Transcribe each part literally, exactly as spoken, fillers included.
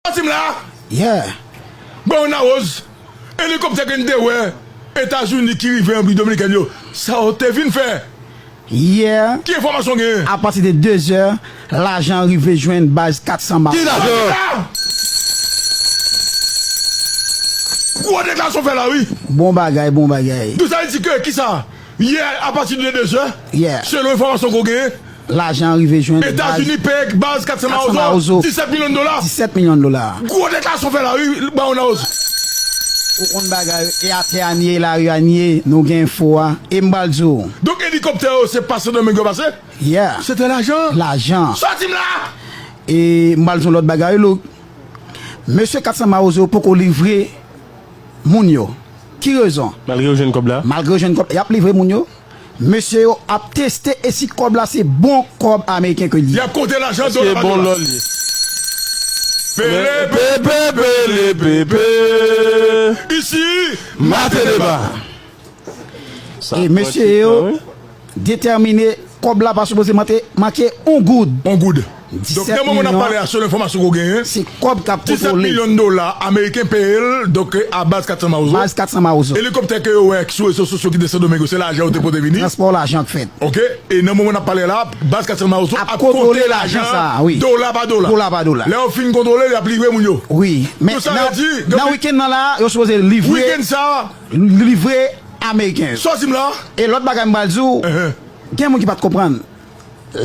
Sòti m la! Yeah. Bon, Nawoz, elikoptè ke n te wè Etazini ki rive Repiblik Dominikèn yo, sa yo te vin fè? Yè, Ki enfòmasyon w genyen? Apati de de zè, lajan rive jwenn baz kat san Mawozo. Ki lajan? Gwo deklarasyon fè la, wi. Bon bagay, bon bagay. Donk sa vle di ke kisa? Yè, apati de de zè, Yè. Selon enfòmasyon ke w genyen, Lajan rive jwenn baz Etazini peye baz kat san kat san Mawozo Mawozo. disèt milyon dola. Disèt milyon dola. Gwo deklarasyon fè la, wi, Baron Nawoz. Ou konn bagay, e atè a n ye, lari a n ye, nou gen enfo a. E m pral di w. Donk elikoptè yo, se pa Sendomeng yo pase? Yeah. Se te lajan. Lajan. Sòti m la! E m pral di w lòt bagay, Louk. Mesye kat san Mawozo poko livre moun yo. Ki rezon? Malgre yo jwenn kòb la. Malgre yo jwenn kòb, y ap livre moun yo. Mesye yo ap teste e si kòb la se bon kòb ameriken ke li. Y ap konte lajan Se bon lò li. Pele Pepe, pele, pepe. Isi, Mate deba. E mesye yo detèmine kòb la pa sipoze manke, manke yon goud. On goud. Donk, nan moman n ap pale a, selon enfòmasyon ke w genyen, Se kòb k ap disèt kontwole. Milyon dola ameriken peye l, donk, a baz kat san Mawozo. Baz kat san Mawozo. Elikoptè ke yo wè sou rezo sosyo ki desann Domingo, se lajan yo te pote vini. Transpò lajan k fèt. Ok? E nan moman n ap pale la, baz kat san Mawozo Ap ap kontwole konte lajan lajan sa, wi. Dola pa dola. Dola pa dola. Lè yo fin kontwole, y ap livre moun yo. Wi. Men Tout sa nan, yo di, nan depi- wikenn nan la, yo sipoze livre, Wikenn sa, livre ameriken yo. Sòti m la. E lòt bagay m pral di w, Ehe. Gen moun ki pa t konprann.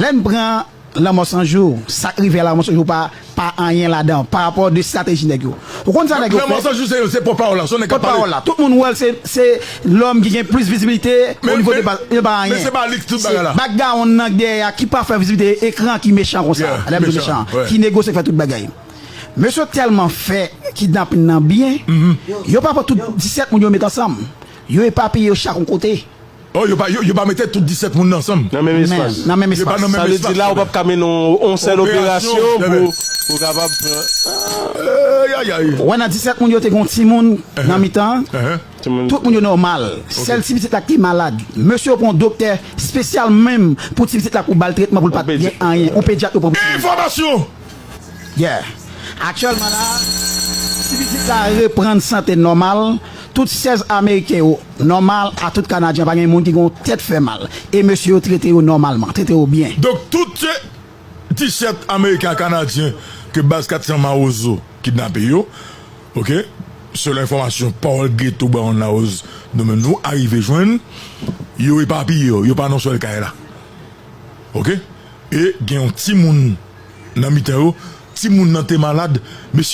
Lè n pran Lanmò San Jou, sa k rive a Lanmò San Jou pa, pa anyen ladan, pa rapò de estrateji nèg yo. Ou konn sa nèg yo Lanmò fè? San Jou, se, se pòtpawòl la, se yon nèg k ap pale. Pòtpawòl la. Tout moun wè l, se, se lòm ki gen plis vizibilite o Men, nivo men, de baz. Li pa anyen. men se pa li k tout bagay la. Se background nan k dèyè a, ki pa fè vizibilite, ekran ki mechan konsa. Yeah, Lè m di mechan, mechan, ouais. Ki negosye k fè tout bagay. Mesye tèlman fè kidnapin nan byen, Mm-hmm. yo pa pran tout disèt moun yo met ansanm. Yo epapiye yo chak yon kote. Oh, yo pa, yo, yo pa mete tout disèt moun nan ansanm. Nan menm espas. Nan menm Yo pa espas. nan Sa menm vle espas. di la, ou p ap ka mennen yon, yon sèl Operasyon, operasyon yeah, pou, man. Pou kapab pran. Ay, ay, ay. Ou wè nan disèt moun yo te gen yon timoun nan mitan. Uh-huh. Timoun- Tout moun yo nòmal. Sèl ti pitit la ki te malad. Mesye yo pran yon doktè espesyal menm pou ti pitit la pou ba l tretman pou l pa t gen anyen. Yon pedyat yo pran pou ti pitit. Enfòmasyon! Yeah. Aktyèlman la, ti pitit la reprann sante nòmal. Tout sèz ameriken yo nòmal, a tout kanadyen, pa gen moun ki gen yon tèt fè mal. E mesye yo trete yo nòmalman, trete yo byen. Donk, tout disèt ameriken ak kanadyen ke baz kat san Mawozo kidnape yo, ok, selon enfòmasyon pawòl geto Brown House nou menm nou arive jwenn, yo epapiye yo, yo pa nan sèl kay la. Ok? E gen yon timoun nan mitan yo, timoun nan te malad, mesye